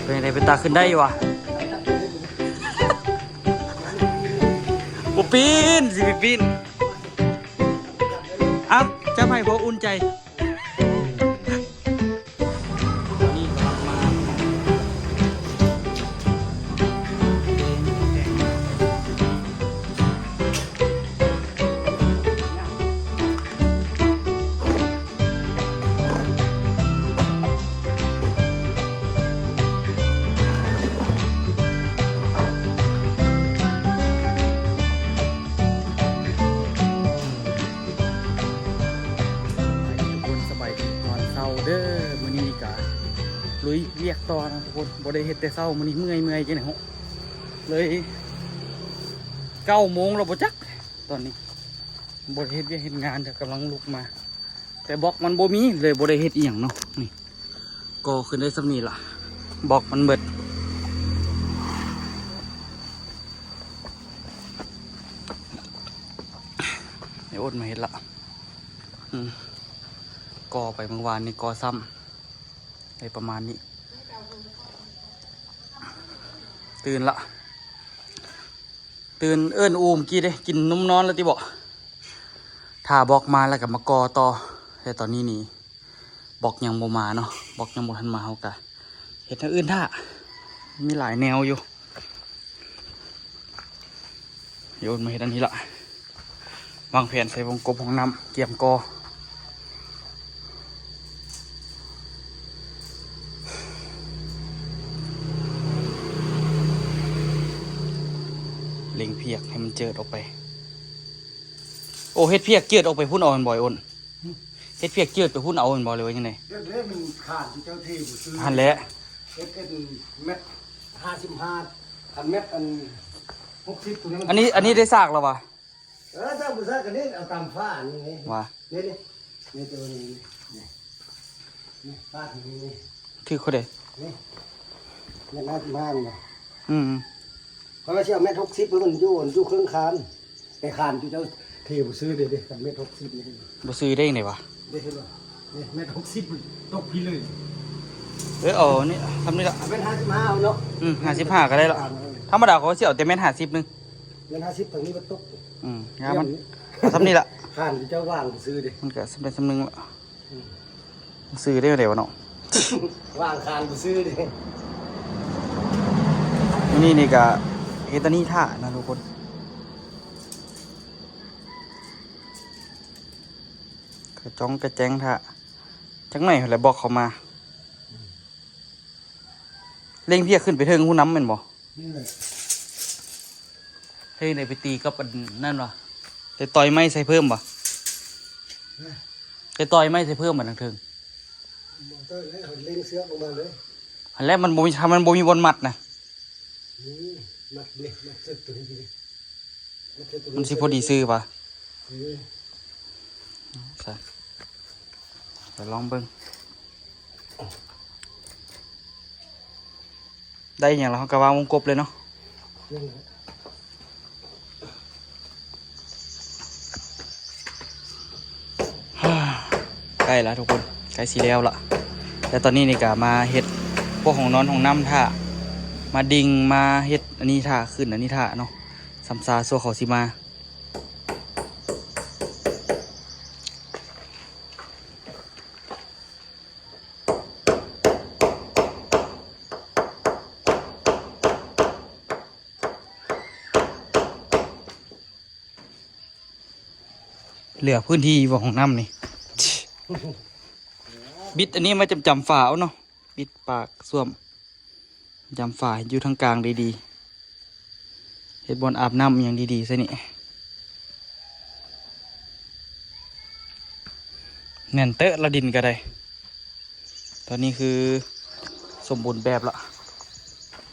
ເປັນໃດ ເປັນຕາຂຶ້ນໄດ້ຢູ່ຫວາ? ບໍ່ປີນ ຊິໄປປີນ. ເອົ້າ ຈັບໃຫ້ພໍອຸ່ນໃຈ. ທຸກຄົນ ສະບາຍດີຕອນເຊົ້າເດີ. ມື້ນີ້ກະລຸຍວຽກຕໍ່ນະທຸກຄົນ ບໍ່ໄດ້ເຮັດແຕ່ເຊົ້າ. ມື້ນີ້ເມື່ອຍໆ ຈັ່ງໃດເນາະ ເລີຍເກົ້າໂມງແລ້ວບໍ່ຈັກ. ຕອນນີ້ບໍ່ໄດ້ເຮັດວຽກເຮັດງານ ກຳລັງລຸກມາ ແຕ່ບລັອກມັນບໍ່ມີ ເລີຍບໍ່ໄດ້ເຮັດອີ່ຫຍັງເນາະ. ນີ້ ກໍຂຶ້ນໄດ້ສ່ຳນີ້ລະ ບລັອກມັນເບິດ. ໄດ້ອົດມາເຮັດລະ ອືມ ກໍໄປມື້ວານນີ້ ກໍຊ້ຳ ໄດ້ປະມານນີ້. ຕື່ນລະ ຕື່ນເອີ້ນອູ່ເມື່ອກີ້ເດ້ ກິນນົມນອນແລ້ວຕິເບາະ. ຖ້າບລັອກມາແລ້ວກະມາກໍ່ຕໍ່ ແຕ່ຕອນນີ້ນີ້ບລັອກຍັງບໍ່ມາເນາະ ບລັອກຍັງບໍ່ທັນມາ ເຮົາກະເຮັດແນວອື່ນຖ້າ ມີຫຼາຍແນວຢູ່. ໂຍນມາເຮັດອັນນີ້ລະ ວາງແຜນໃສ່ວົງກົບຫ້ອງນ້ຳ ກຽມກໍ່ ເລັ່ງພຽກໃຫ້ມັນເຈີດອອກໄປ. ໂອ້ ເຮັດພຽກເຈີດອອກໄປພຸ້ນເອົາ ແມ່ນບໍ່ອ້າຍໂອນ? ຫຶ? ເຮັດພຽກເຈີດໄປພຸ້ນເອົາ ແມ່ນບໍ່ ຫຼືວ່າຈັ່ງໃດ? ເຮັດແລ້ວມັນຂາດ ເຈົ້າເທບໍ່ຊື້. ຫັ້ນແຫຼະ ເຮັດເປັນແມັດຫ້າສິບຫ້າ ອັນແມັດອັນຫົກສິບ ຕົວນັ້ນ. ອັນນີ້ ອັນນີ້ໄດ້ສາກແລ້ວຫວາ? ເອີ ສາກບໍ່ສາກກະນີ້ ເອົາຕາມຝານີ້. ຫວາ? ນີ້ ນີ້ ນີ້ຕົວນີ້ ນີ້ ນີ້ ນີ້ ຝານີ້ ນີ້ ຖືກເຂົາເດ້ ນີ້ ແມັດຫ້າສິບຫ້ານີ້. ອືມ ຂ້ອຍວ່າຊິເອົາແມັດຫົກສິບ ມັນຢູ່ ຢູ່ເຄິ່ງຄານ ແຕ່ຄານທີ່ເຈົ້າເທບໍ່ຊື້ເດ້ ເດ້ ກັບແມັດຫົກສິບນີ້. ບໍ່ຊື້ໄດ້ຈັ່ງໃດຫວາ? ເດ້ ເຫັນບໍ່? ນີ້ແມັດຫົກສິບ ຕົກພີ້ເລີຍ. ເອີ ເອົານີ້ ສ່ຳນີ້ລະ ເອົາແມັດຫ້າສິບຫ້າເອົາເນາະ. ອືມ ຫ້າສິບຫ້າກະໄດ້ລະ ທຳມະດາເຂົາຊິເອົາແຕ່ແມັດຫ້າສິບໜຶ່ງ. ແມັດຫ້າສິບ ທາງນີ້ມັນຕົກ. ອືມ ງາມມັນ ເອົາສ່ຳນີ້ລະ ຄານທີ່ເຈົ້າວາງບໍ່ຊື້ເດ້ ມັນກະສ່ຳໃດສ່ຳໜຶ່ງລະ. ອືມ ຊື້ໄດ້ແນວໃດຫວາເນາະ ວາງຄານບໍ່ຊື້ເດ້. ມື້ນີ້ນີ້ກະເຮັດອັນນີ້ຖ້ານະທຸກຄົນ ກະຈ່ອງກະແຈ້ງຖ້າ ຈັກໜ້ອຍຫັ້ນແຫຼະບລັອກເຂົ້າມາ. ເລັ່ງພຽກຂຶ້ນໄປເທິງພຸ້ນນຳແມ່ນບໍ່? ນີ້ແຫຼະ ເຮັດໃດໄປຕີກັບອັນນັ້ນຫວາ? ໄປຕ່ອຍໄມ້ໃສ່ເພີ່ມບໍ່? ຮະ? ໄປຕ່ອຍໄມ້ໃສ່ເພີ່ມບັດທາງເທິງ. ບໍ່ຕ່ອຍແລ້ວ ເລັ່ງເຊືອກລົງມາເລີຍ. ຫັ້ນແຫຼະ ມັນບໍ່ມີ ມັນບໍ່ມີບ່ອນມັດນະ. ນີ້ ມັດນີ້ ມັດເຊືອກຕົວນີ້. ມັນຊິພໍດີຊື້ປະ? ອືມ ໄປລອງເບິ່ງ ໄດ້ຫຍັງແລ້ວເຮົາກະວາງວົງກົບເລີຍເນາະ. ໃກ້ລະທຸກຄົນ ໃກ້ຊິແລ້ວລະ ແຕ່ຕອນນີ້ນີ້ກະມາເຮັດພວກຫ້ອງນອນຫ້ອງນ້ຳຖ້າ ມາດິ່ງ ມາເຮັດອັນນີ້ຖ້າ ຂຶ້ນອັນນີ້ຖ້າເນາະ ສ່ຳຊາຊົ່ວເຂົາຊິມາ. ເຫຼືອພື້ນທີ່ບໍ່ຫ້ອງນ້ຳນີ້ ບິດອັນນີ້ມາຈຳໆຝາເອົາເນາະ ບິດປາກສ້ວມ ຈຳຝາຢູ່ທາງກາງດີໆ ເຮັດບ່ອນອາບນ້ຳອີ່ຫຍັງດີໆຊະນີ້ ແໜ້ນເຕີະລະ ດິນກະໄດ້. ຕອນນີ້ຄືສົມບູນແບບລະ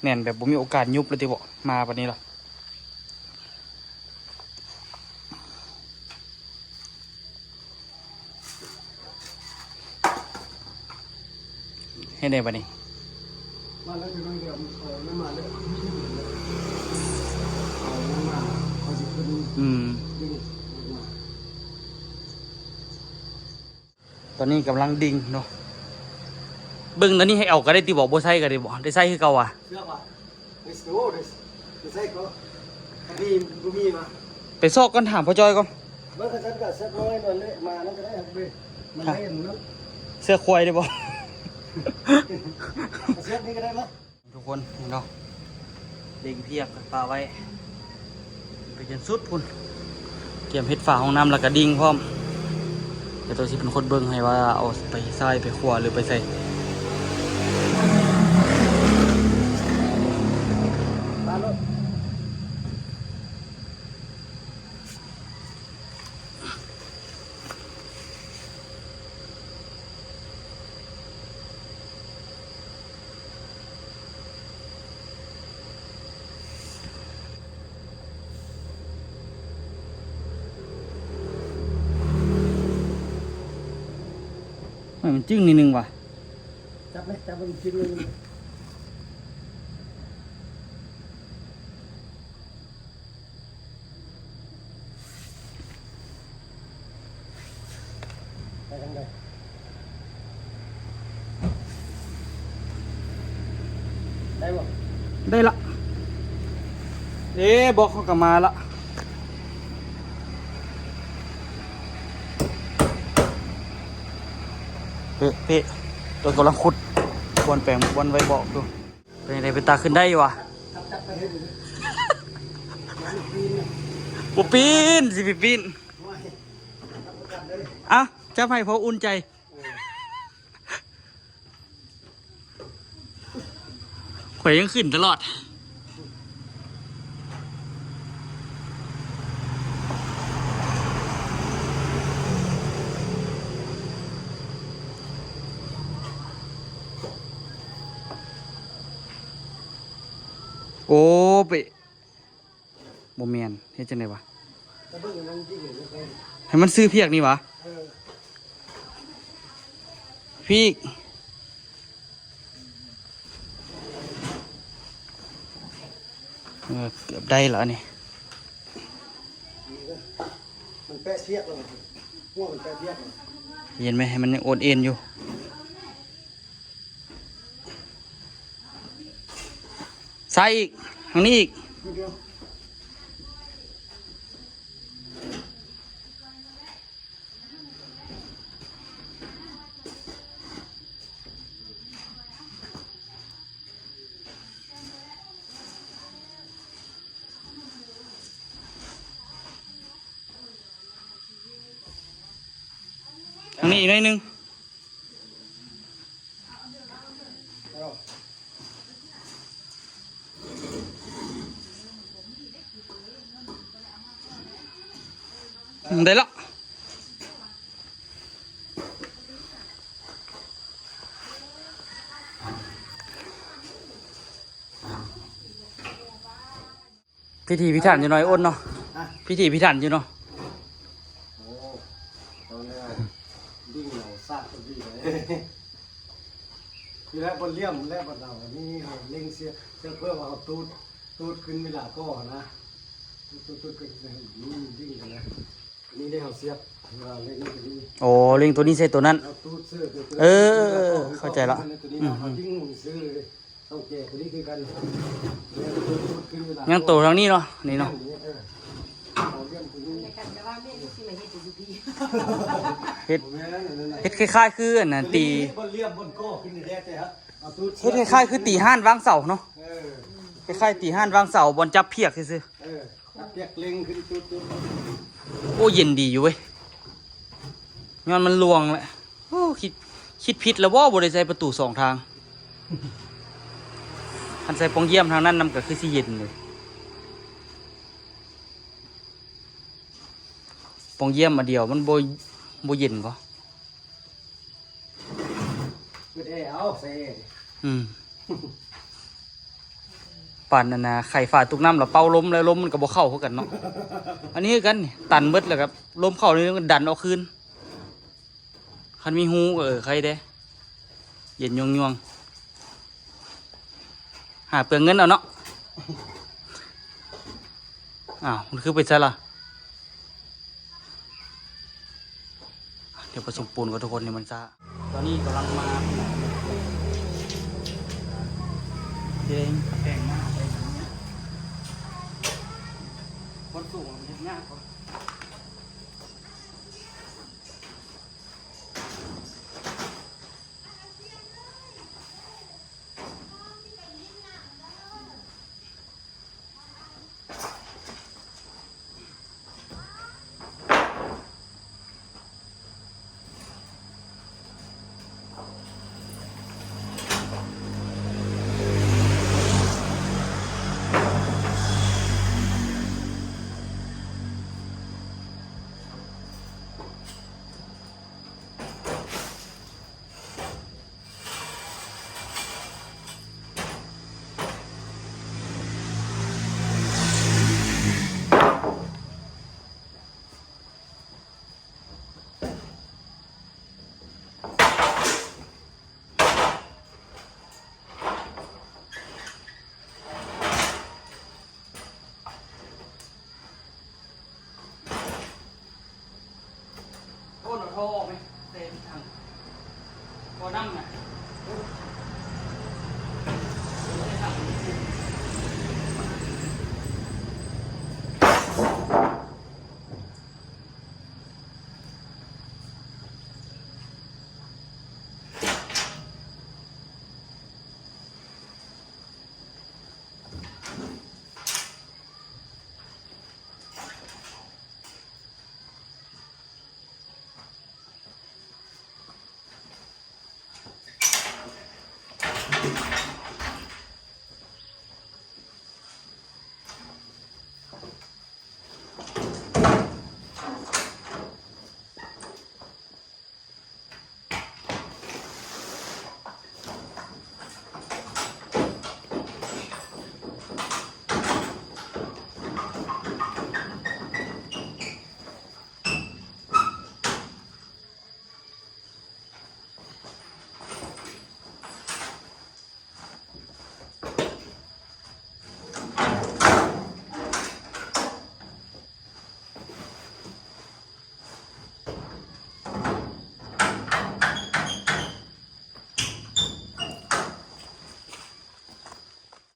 ແໜ້ນແບບບໍ່ມີໂອກາດຍຸບລະຕິເບາະ ມາປານນີ້ລະ. ເຮັດໄດ້ບາດນີ້ ມາແລ້ວ ເອົານ້ຳມາແລ້ວ ເອົານ້ຳມາ ເຂົາຊິຂຶ້ນ ອືມ ຕອນນີ້ກຳລັງດິ່ງເນາະ ເບິ່ງຕອນນີ້ໃຫ້ເອົາກໍໄດ້ຕິບໍ? ບໍ່ໃຊ້ກໍໄດ້ບໍ? ໄດ້ໃຊ້ຄືເກົ່າຫວາ? ເຊື່ອວ່າ ໄດ້ ໂອ້ ໄດ້ ໄດ້ໃຊ້ກໍ ອັນນີ້ບໍ່ມີຫວາ? ໄປຊອກກ່ອນ ຖາມພໍ່ຈ້ອຍກ່ອນ. ເບິ່ງຄັນຊັ້ນກໍເຊືອກນ້ອຍນັ້ນແຫຼະ ມານັ້ນກໍໄດ້ ມັນໄດ້ນຳ ເຊືອກຄວາຍໄດ້ບໍ່? ເຊືອກນີ້ກໍໄດ້ມາ. ທຸກຄົນເຫັນເນາະ ເລັງພຽກປະໄວ້ ໄປຈົນສຸດພຸ້ນ ກຽມເຮັດຝາຫ້ອງນ້ຳ ແລ້ວກະດິ້ງພ້ອມ. ແຕ່ໂຕຊິເປັນຄົນເບິ່ງໃຫ້ວ່າເອົາໄປຊ້າຍໄປຂວາ ຫຼືໄປໃສ. ໃຫ້ມັນຈຶ້ງນິດໜຶ່ງຫວາ? ຈັບໄໝ? ຈັບມັນຈຶ້ງໜຶ່ງ. ໄປທາງໃດ? ໄດ້ບໍ່? ໄດ້ລະ. ເດ້ ບລັອກເຮົາກໍມາລະ. ເປະ ເປະ ໂຕກຳລັງຂຸດບ່ອນແປງ ບ່ອນໄວ້ບລັອກຢູ່. ເປັນຈັ່ງໃດ ເປັນຕາຂຶ້ນໄດ້ຢູ່ຫວາ? ບໍ່ປີນ ຊິໄປປີນ. ເອົ້າ ຈັບໃຫ້ພໍອຸ່ນໃຈ. ຂ້ອຍຍັງຂຶ້ນຕະຫຼອດ. ໂອ້ ເປະ ບໍ່ແມ່ນ ເຮັດຈັ່ງໃດຫວາ? ໃຫ້ມັນຊື້ພຽກນີ້ຫວາ? ເອີ ພຽກ ເອີ ເກືອບໄດ້ແລ້ວນີ້. ມັນແປະພຽກແລ້ວ ຫົວມັນແປະພຽກແລ້ວ. ເຫັນໄໝ? ໃຫ້ມັນຍັງໂອນເອນຢູ່. ຊ້າຍອີກ ທາງນີ້ອີກ. ທາງນີ້ອີກໜ້ອຍໜຶ່ງ. ອືມ ໄດ້ລະ. ພິຖີພິຖັນຢູ່ເນາະ ອ້າຍໂອນເນາະ. ຮະ? ພິຖີພິຖັນຢູ່ເນາະ. ໂອ້ ຕອນແລກດິ້ງເອົາຊາກເຂົາດີເລີຍ. ທີແລກບໍ່ລຽມ ແລ້ວບັດເອົາອັນນີ້ເຮົາເລັງເຊືອກ ເຊືອກເພື່ອວ່າເຮົາຕູດ ຕູດຂຶ້ນເວລາກໍນະ ຕູດ ຕູດຂຶ້ນ ນີ້ດິ້ງກັນນະ. ອັນນີ້ໄດ້ເຮົາສຽບ ເວລາເລັງຕົວນີ້ ໂອ້ ເລັງຕົວນີ້ໃສ່ຕົວນັ້ນ ເຮົາຕູດເຊືອກ ເອີ ເຂົ້າໃຈລະ. ຕົວນີ້ເນາະ ອືມ ເຮົາດິ້ງຊື່ເລີຍ. ຕ້ອງແຈກຕົວນີ້ຄືກັນ ຍັງໂຕທາງນີ້ເນາະ ນີ້ເນາະ. ເອີ ເຮັດ ເຮັດຄ້າຍໆຄືອັນນັ້ນ ຕີ ເຮັດຄ້າຍໆຄືຕີຮ່ານວາງເສົາເນາະ. ເອີ ຄ້າຍໆຕີຮ່ານວາງເສົາ ບ່ອນຈັບພຽກຊື່ໆ. ເອີ ຈັບພຽກເລັງຂຶ້ນຕຸດໆ. ໂອ້ ເຢັນດີຢູ່ເວີຍ. ຍ້ອນມັນລວງແຫຼະ. ໂອ້ ຄິດ ຄິດຜິດແລ້ວບໍ່ ບໍ່ໄດ້ໃສ່ປະຕູສອງທາງ. ຄັນໃສ່ປ່ອງຢ້ຽມທາງນັ້ນນຳກໍຄືຊິເຢັນເລີຍ. ປ່ອງຢ້ຽມອັນດຽວມັນບໍ່ ບໍ່ເຢັນບໍ? ເປີດແອເອົາ ໃສ່ແອ. ອືມ. ປານນັ້ນນະ ໄຂຝາຕຸກນ້ຳແລ້ວເປົ່າລົມ ແລ້ວລົມມັນກໍບໍ່ເຂົ້າຄືກັນເນາະ. ອັນນີ້ຄືກັນນີ້ ຕັນເບິດແລ້ວກໍລົມເຂົ້ານີ້ມັນກໍດັນອອກຄືນ. ຄັນມີຮູກໍ ເອີ ໄຄແດ່ ເຢັນຍວງໆ. ຫາເປືອງເງິນເອົາເນາະ. ອ້າວ ມັນຄືໄປໃສລະ? ດຽວປະສົມປູນກ່ອນທຸກຄົນ ໃຫ້ມັນຊ້າ. ຕອນນີ້ກຳລັງມາ ຍາກບໍ່? ໂອ້ ເອົາທໍ່ອອກແມະ ແຕ່ທາງ ທໍ່ນ້ຳນະ.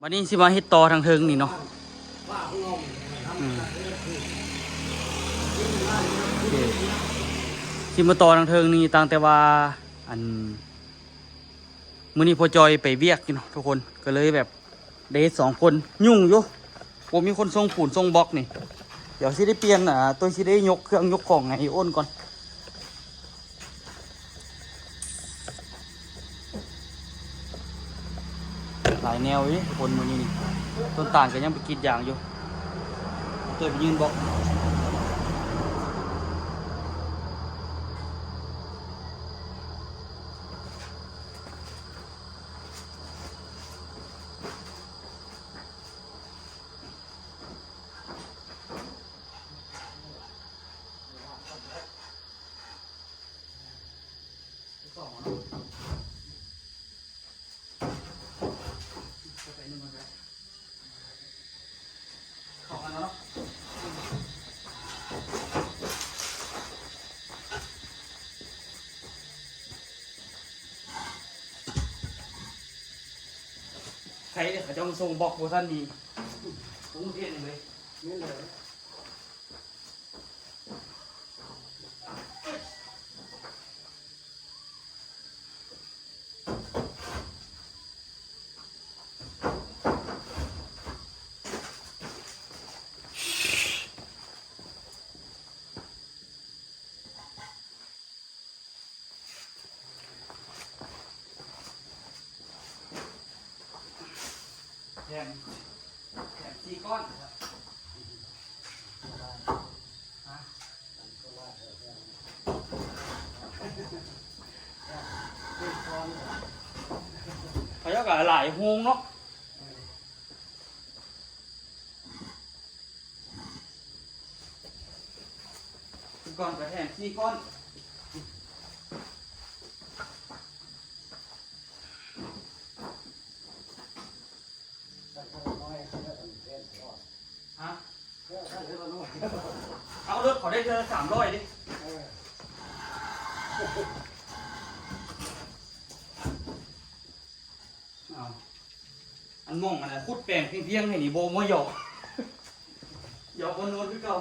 ບັດນີ້ຊິມາເຮັດຕໍ່ທາງເທິງນີ້ເນາະ. ອືມ ໂອເຄ ຊິມາຕໍ່ທາງເທິງນີ້ ຕັ້ງແຕ່ວ່າ ອັນ ມື້ນີ້ພໍ່ຈ່ອຍໄປວຽກຢູ່ເນາະທຸກຄົນ ກໍເລີຍແບບໄດ້ເຮັດສອງຄົນ ຫຍຸ້ງຢູ່ ບໍ່ມີຄົນສົ່ງປູນສົ່ງບລັອກນີ້. ດຽວຊິໄດ້ປ່ຽນ ອ່າ ໂຕຊິໄດ້ຍົກເຄື່ອງຍົກຂອງໃຫ້ອ້ນກ່ອນ. ຫຼາຍແນວຢູ່ເດ້ທຸກຄົນ ມື້ນີ້ນີ້ ຕົ້ນຕານກໍຍັງໄປກຣີດຢາງຢູ່ ໂຕໄປຍື່ນບລັອກ. ໃຜເດ້ ເຂົາເຈົ້າມາສົ່ງບລັອກບໍ່ທັນມີ ກະເຮັດຫຍັງເລີຍ ແມ່ນແລ້ວ. ແຖມ ແຖມສີ່ກ້ອນ ຮະ ເຂົາເຈົ້າກໍຫຼາຍໂຮງເນາະ. ກ່ອນກໍແຖມສີ່ກ້ອນ ຮະ ເອົາລົດເຂົາໄດ້ເທື່ອລະສາມຮ້ອຍເດ້. ເອົາ ອັນໝ່ອງອັນນັ້ນ ຂຸດແປງພຽງໆໃຫ້ນີ້ບໍ່ ບໍ່ຢອກ. ດຽວຄົນໂນ້ນຄືເກົ່າ.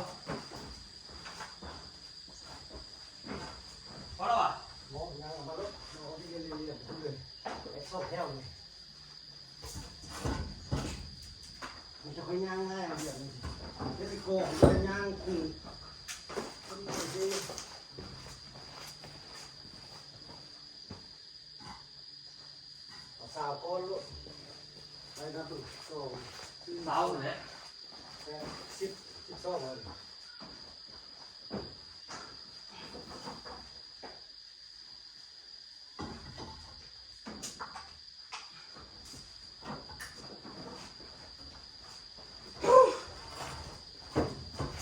ພໍແລ້ວຫວາ? ບໍ່ ຍ່າງອອກມາໂລດ ເອົາທີ່ເລຍໆ ເລີຍ ໄອ້ສອງແຖວນີ້ ມັນຈະຄ່ອຍຍ່າງງ່າຍ ເອົາດຽວນີ້ ເຮັດໄປກ່ອນ ມັນຈະຍ່າງຂຶ້ນ. ເອົາຊາວກ່ອນໂລດ ໄປນັບເບິ່ງ ສອງ ຊາວພຸ້ນແຫຼະ ແປດ ສິບ ສິບສອງ ເລີຍ.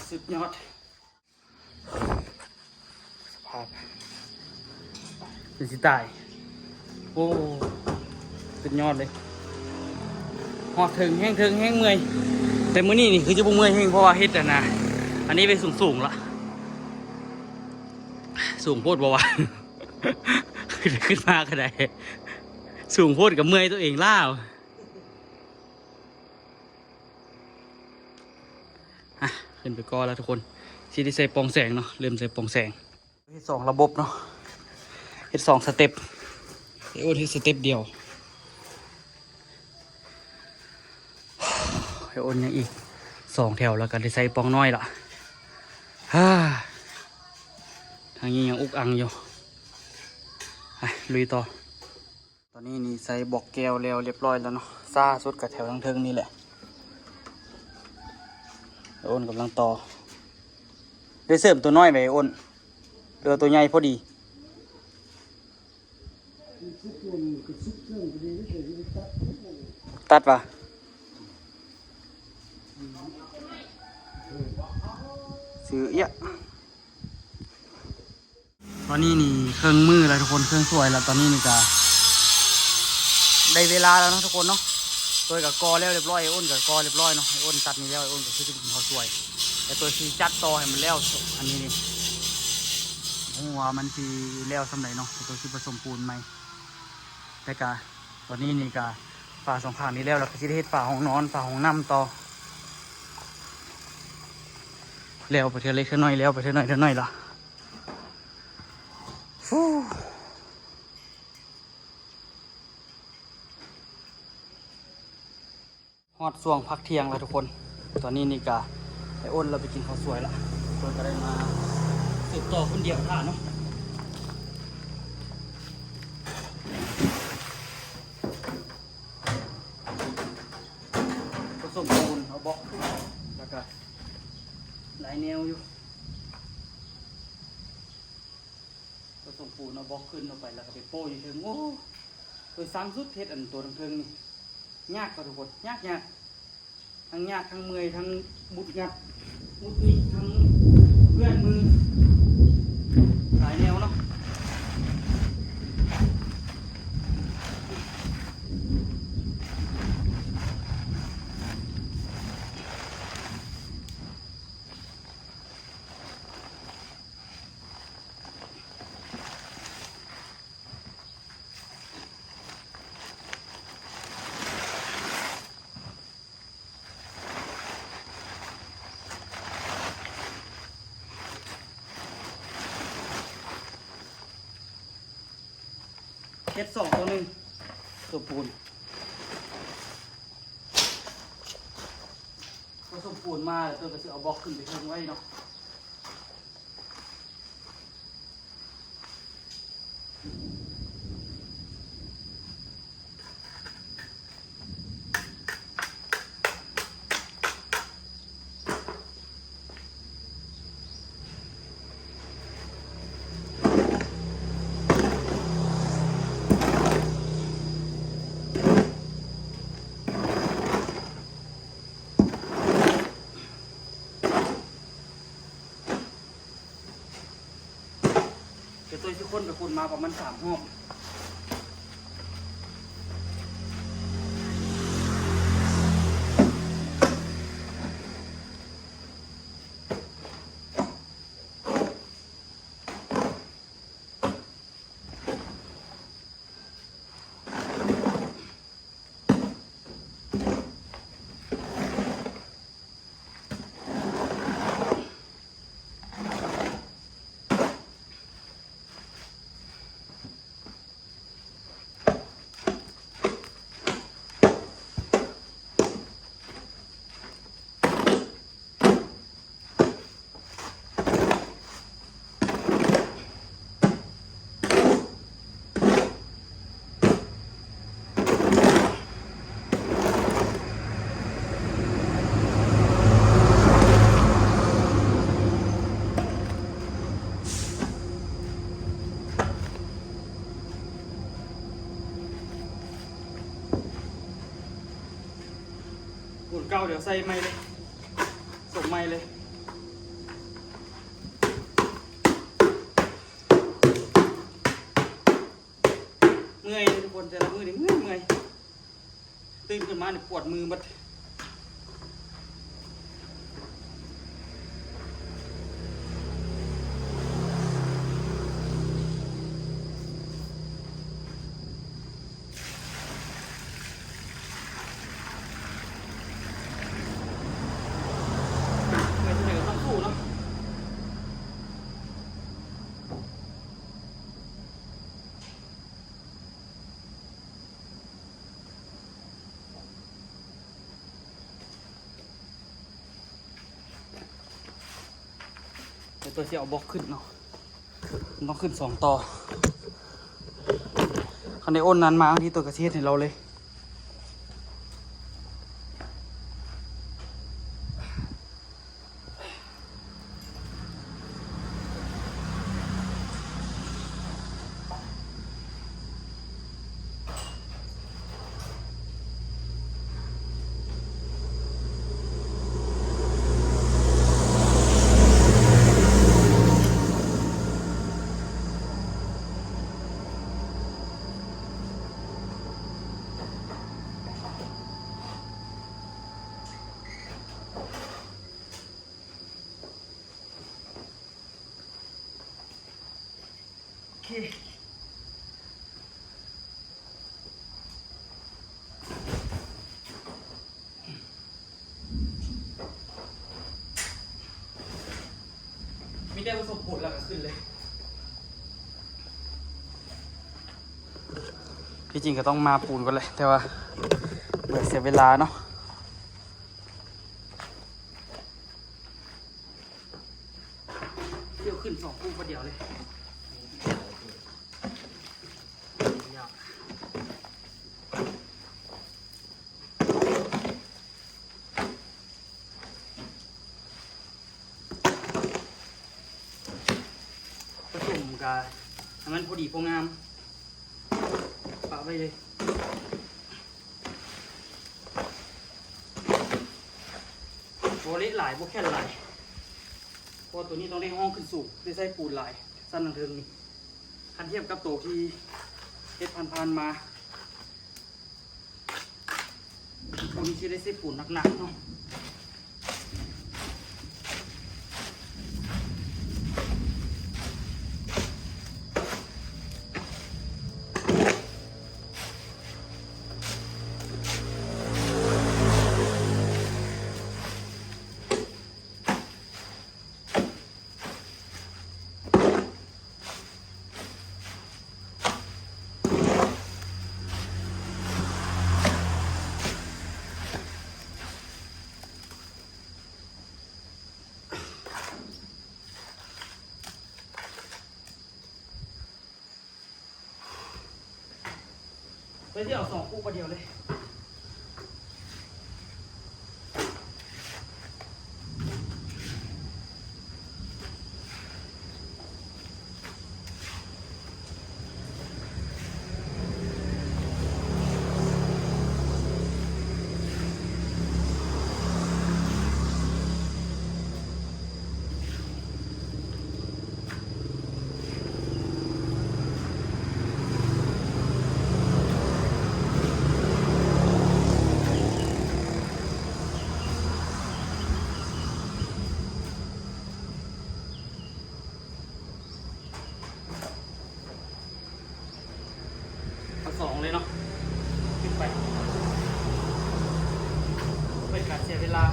ສຸດຍອດ ສະພາບເປັນຊິຕາຍ. ໂອ້ ສຸດຍອດເລີຍ ຮອດເທິງແຮງ ເທິງແຮງເມື່ອຍ ແຕ່ມື້ນີ້ນີ້ຄືຈະບໍ່ເມື່ອຍແຮງ ເພາະວ່າເຮັດອັນນ່າ ອັນນີ້ໄປສູງໆລະ ສູງໂພດບໍ່ວະ? ຂຶ້ນ ຂຶ້ນມາກໍໄດ້ ສູງໂພດກໍເມື່ອຍຕົວເອງລາວ. ອ່ະ ຂຶ້ນໄປກ່ອນລະທຸກຄົນ ຊິໄດ້ໃສ່ປ່ອງແສງເນາະ ເລີ່ມໃສ່ປ່ອງແສງ. ເຮັດສອງລະບົບເນາະ ເຮັດສອງສະເຕັບ ໄອ້ອ້ນເຮັດສະເຕັບດຽວ ໄອ້ອ້ນຍັງອີກສອງແຖວ ແລ້ວກໍໄດ້ໃສ່ປ່ອງນ້ອຍລະ. ທາງນີ້ຍັງອຸກອັງຢູ່ ໄປລຸຍຕໍ່. ຕອນນີ້ນີ້ໃສ່ບລັອກແກ້ວແລ້ວຮຽບຮ້ອຍແລ້ວເນາະ ຊ້າສຸດກໍແຖວທາງເທິງນີ້ແຫຼະ. ອ້ນກຳລັງຕໍ່ ໄດ້ເສີມຕົວນ້ອຍໄວ້ອ້ນ ເຫຼືອຕົວໃຫຍ່ພໍດີ. ຕັດຫວາ? ຊື້ເອຍ. ຕອນນີ້ນີ້ເຄິ່ງມື້ແລ້ວທຸກຄົນ ເຄິ່ງສວຍແລ້ວ ຕອນນີ້ນີ້ກະໄດ້ເວລາແລ້ວເນາະທຸກຄົນເນາະ. ໂຕຍກະກໍ່ແລ້ວຮຽບຮ້ອຍ ອ້ນກະກໍ່ຮຽບຮ້ອຍເນາະ ອ້ນຕັດນີ້ແລ້ວ ອ້ນກະຊິໄປກິນເຂົ້າສວຍ ແຕ່ໂຕຍຊິຈັດຕໍ່ໃຫ້ມັນແລ້ວ ອັນນີ້ນີ້ ບໍ່ຮູ້ວ່າມັນຊິແລ້ວສ່ຳໃດເນາະ ແຕ່ໂຕຍຊິປະສົມປູນໃໝ່. ແຕ່ກະຕອນນີ້ນີ້ກະຝາສອງຂ້າງນີ້ແລ້ວ ແລ້ວກະຊິໄດ້ເຮັດຝາຫ້ອງນອນ ຝາຫ້ອງນ້ຳຕໍ່ ແລ້ວໄປເທື່ອເລັກເທື່ອນ້ອຍ ແລ້ວໄປເທື່ອນ້ອຍເທື່ອນ້ອຍລະ. ຮອດຊ່ວງພັກທ່ຽງແລ້ວທຸກຄົນ ຕອນນີ້ນີ້ກະໄອ້ອ້ນລາວໄປກິນເຂົ້າສວຍລະ ເພິ່ນກະໄດ້ມາສືບຕໍ່ຄົນດຽວຖ້າເນາະ. ປະສົມປູນເອົາບລັອກ ແລ້ວກະຫຼາຍແນວຢູ່. ປະສົມປູນເອົາບລັອກຂຶ້ນເອົາໄປ ແລ້ວກໍໄປໂປ້ຢູ່ເທິງ. ໂອ້ ໂດຍສ້າງສຸດເຮັດອັນໂຕເທິງໆນີ້ ຍາກກວ່າທຸກຄົນ ຍາກໆ ທັງຍາກທັງເມື່ອຍ ທັງຫງຸດຫງິດ ຫງຸດຫງິດ ທັງເມື່ອຍມື ຫຼາຍແນວເນາະ. ເຮັດສອງຕໍ່ໜຶ່ງ ສົມປູນ ກໍສົມປູນມາແລ້ວ ເພິ່ນກໍຊິເອົາບລັອກຂຶ້ນໄປເທິງໄວ້ເນາະ. ແຕ່ໂຕຍຊິຄົນໄປຄົນມາປະມານສາມຮອບ. ເ ປູນເກົ່າ ດຽວໃສ່ໃໝ່ເລີຍ ສົ່ງໃໝ່ເລີຍ. ເມື່ອຍເດ້ທຸກຄົນ ແຕ່ລະມື້ນີ້ເມື່ອຍໆ ຕື່ນຂຶ້ນມານີ້ປວດມືໝົດ. ເມື່ອຍສ່ຳໃດກໍຕ້ອງສູ້ເນາະ. ດຽວຕົວະຊິເອົາບລັອກຂຶ້ນເນາະ ມັນຕ້ອງຂຶ້ນສອງຕໍ່. ຄັນໄດ້ໂອນນັ້ນມາ ບາງທີຕົວະກໍຊິເຮັດໃຫ້ລາວເລີຍ. ໂອເຄ ມີແຕ່ປະສົບຜົນແລ້ວກໍຂຶ້ນເລີຍ. ທີ່ຈິງກໍຕ້ອງມາປູນກ່ອນແຫຼະ ແຕ່ວ່າເບື່ອເສຍເວລາເນາະ. ດຽວຂຶ້ນສອງຄູ່ບາດດຽວເລີຍ. ປະສົມກະໃຫ້ມັນພໍດີພໍງາມ ປະໄວ້ເລີຍ. ບໍ່ເລະຫຼາຍ ບໍ່ແຂນຫຼາຍ ເພາະວ່າໂຕນີ້ຕ້ອງໄດ້ຫ້ອງຂຶ້ນສູງ ໄດ້ໃຊ້ປູນຫຼາຍ ຊັ້ນທາງເທິງນີ້ ຄັນທຽບກັບໂຕທີ່ເຮັດຜ່ານໆມາ ໂຕນີ້ຊິໄດ້ໃຊ້ປູນໜັກໆເນາະ. ແລ້ວຊິເອົາສອງຄູ່ບາດດຽວເລີຍ. ເອົາສອງເລີຍເນາະ ຂຶ້ນໄປ ເພື່ອເປັນການເສຍເວລາ.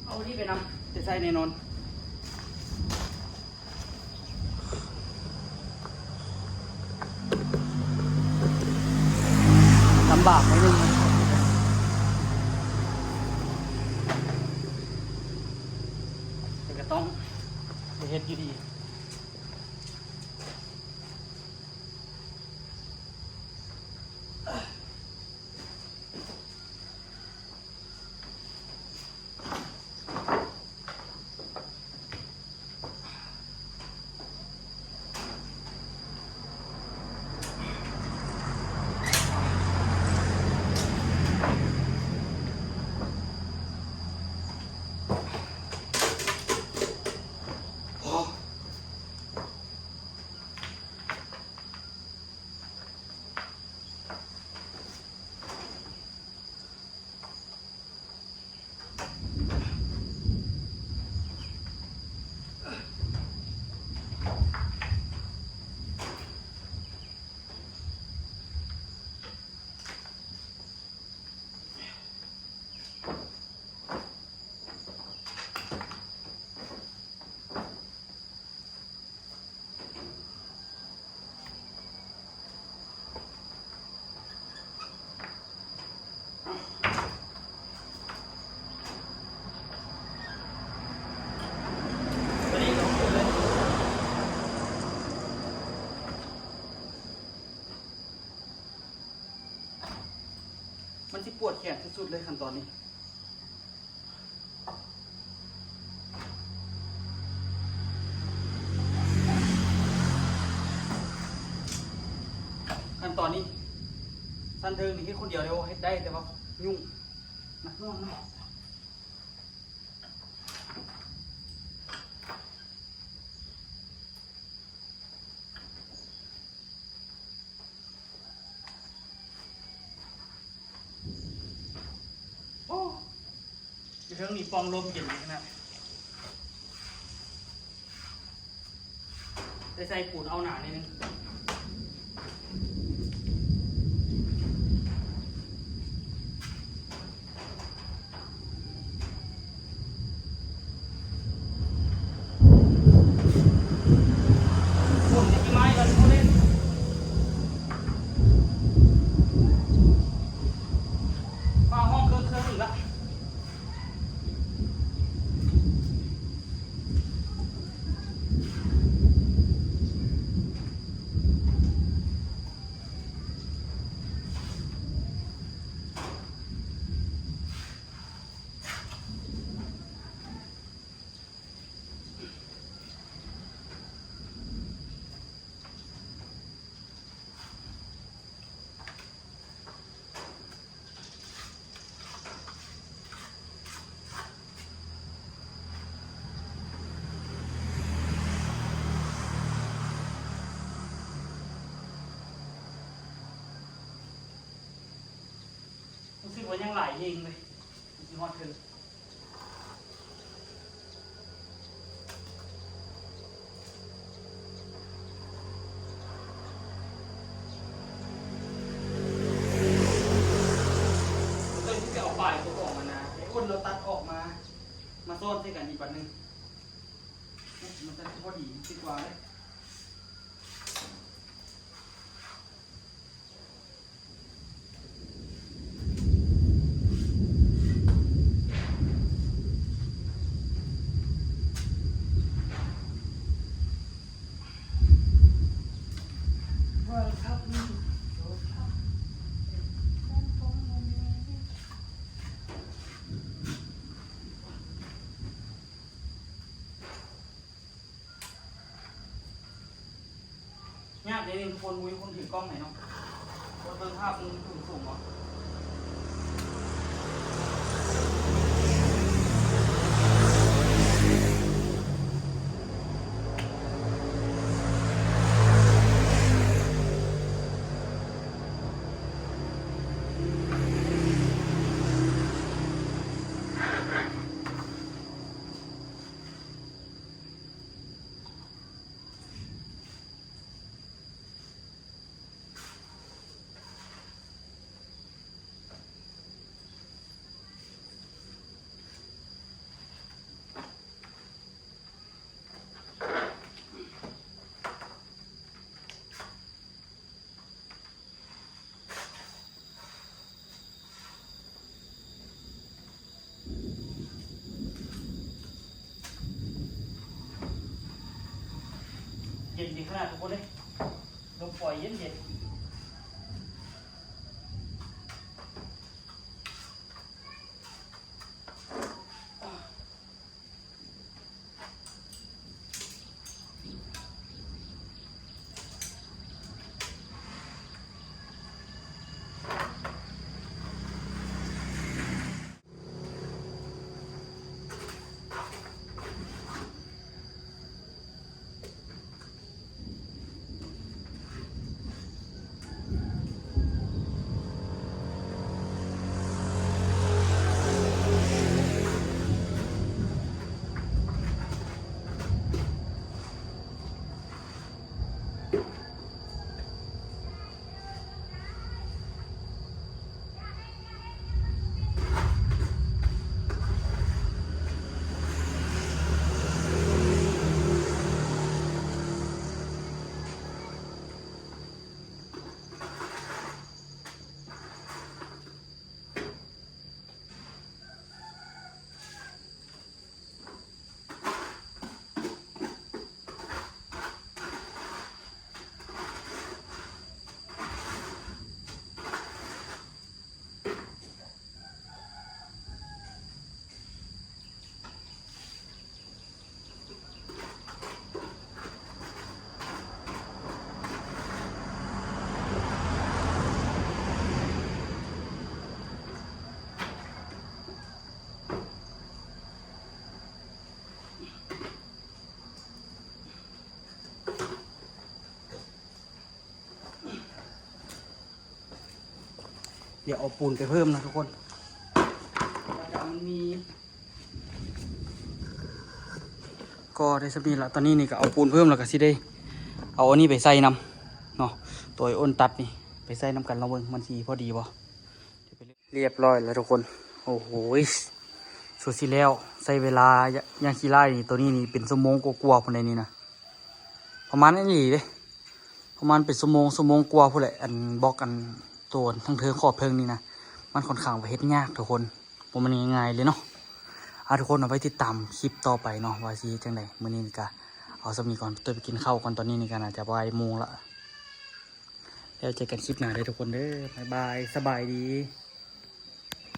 ເອົານີ້ໄປນຳ ຈະໃຊ້ແນ່ນອນ. ລຳບາກໜ້ອຍໜຶ່ງ ແຕ່ກໍຕ້ອງ ເຮັດຢູ່ດີ. ມັນຊິປວດແຂນສຸດໆເລີຍຂັ້ນຕອນນີ້. ຂັ້ນຕອນນີ້ ຊັ້ນເທິງນີ້ເຮັດຄົນດຽວເດ້ ເຮັດໄດ້ ແຕ່ວ່າຫຍຸ້ງ ໜັກໜ່ວງນະ. ໂອ້ ຢູ່ເທິງນີ້ປ່ອງລົມເຢັນດີຂະໜາດ. ໄດ້ໃສ່ປູນເອົາໜາໜ້ອຍໜຶ່ງ. ຝົນຊິມາອີກແລ້ວທຸກຄົນເອີຍ. ຟ້າຮ້ອງເຄີກໆອີກລະ. ຮູ້ສຶກວ່າຍັງຫຼາຍແຮງເລີຍ ຊິຮອດເທິງ. ເຈົ້າຊິໄປເອົາປາຍຕົວອອກຫັ້ນນະ ໄອ້ອ້ນລາວຕັດອອກມາ ມາຊ້ອນໃສ່ກັນອີກບາດໜຶ່ງ. ມັນຈະພໍດີ ຄິດວ່າເດ້. ຍາກເດ້ນີ້ທຸກຄົນ ບໍ່ມີຄົນຖືກ້ອງໃຫ້ເນາະ. ເບິ່ງພາບມຸມສູງໆເນາະ. ໂ ເຢັນດີຂະໜາດທຸກຄົນເດ້ ລົມປ່ອຍເຢັນໆ. ດຽວເອົາປູນໄປເພີ່ມນະທຸກຄົນ ມັນມີ ກໍໄດ້ສ່ຳນີ້ລະ. ຕອນນີ້ນີ້ກໍເອົາປູນເພີ່ມ ແລ້ວກໍຊິໄດ້ເອົາອັນນີ້ໄປໃສ່ນຳເນາະ ໂຕໄອ້ອ້ນຕັດນີ້ໄປໃສ່ນຳກັນ ລອງເບິ່ງມັນຊິພໍດີບໍ່. ລຽບຮ້ອຍແລ້ວທຸກຄົນ. ໂອ້ໂຫ ສຸດຊິແລ້ວ ໃຊ້ເວລາ ຢ່າງຂີ້ລ້າຍນີ້ ໂຕນີ້ນີ້ເປັນຊົ່ວໂມງກວ່າໆພຸ້ນໃດນີ້ນະ ປະມານນີ້ເດ້ ປະມານເປັນຊົ່ວໂມງ ຊົ່ວໂມງກວ່າພຸ້ນແຫຼະ. ອັນບລັອກ ອັນໂຕທາງເທິງຂອບເທິງນີ້ນະ ມັນຂ້ອນຂ້າງວ່າເຮັດຍາກທຸກຄົນ ບໍ່ແມ່ນງ່າຍໆເລີຍເນາະ. ອ່າ ທຸກຄົນເອົາໄວ້ຕິດຕາມຄລິບຕໍ່ໄປເນາະ ວ່າຊິເຮັດຈັ່ງໃດ. ມື້ນີ້ນີ້ກະເອົາສ່ຳນີ້ກ່ອນ ໂຕໄປກິນເຂົ້າກ່ອນ ຕອນນີ້ນີ້ກະໜ້າຈະບ່າຍໂມງລະ. ແລ້ວເຈີກັນຄລິບໜ້າເດີທຸກຄົນເດີ ບາຍບາຍ ສະບາຍດີ.